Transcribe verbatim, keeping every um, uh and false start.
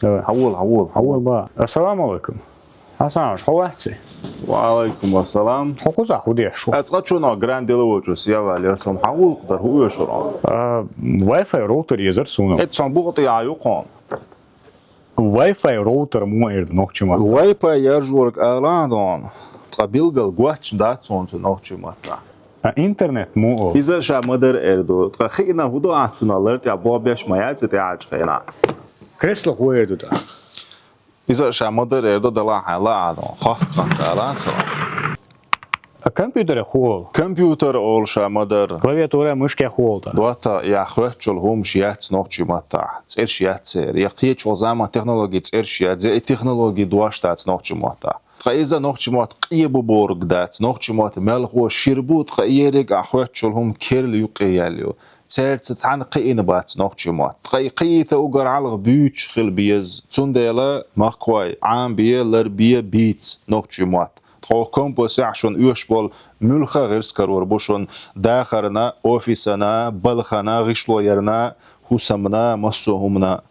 Давай. Хьавола, хьавола, хьавола. Хьавола, ба. Ассаламу алейкум. Хьасан, хьо вац? Ва алейкум ассалам. Хьо кхузахь хӀу деш шу? Э, цкъа чу нах гранд дела волчу, сия вале, сом хьавола кхдар, хӀу вешур он? А, Wi-Fi роутер езар суна. Э, цом бухтӀа яю кхом. Wi-Fi роутер муха эр ду нохчи матта? Wi-Fi яржорг ала дон. Ткъа билгал гуач дац цунца нохчи матта. А интернет му о? Иза ша мадар эр ду. Ткъа хиъна хӀу ду ахцуна лар тӀа бобеш ма яц тӀа ачхайна. Кресло хӀу эр ду тӀа? Иза ша мадар эр ду дала хьайла а дон. Хох кан дала со. А компьютер хӀу ол? Компьютер ол ша мадар. Клавиатура, мышка хӀу ол та? Дуата, я хвечул хумш яц нохчи матта. ЦӀерш яц цер. Я кхечул зама технологии цӀерш яц. Я и технологии дуаш тац нохчи матта. Ткъа иза нохчи мат къебу борг дац. Нохчи мат мелхо ширбу, ткъа ериг а хвечул хум керл юкъе ялю. Церца цхьан кхиъна бац нохчи мат. Ткъа и кхиъита угар гьалгъ бүүч хил биез. Цундела махкой, Ӏам бие, лар бие, бийц нохчи мат. Тхо компо сяхьшун уьш бол муьлха гӀирс карор бу шун дахарна, офисана, балхана, гӀишло ярна, хӀусамна, массо хӀумна.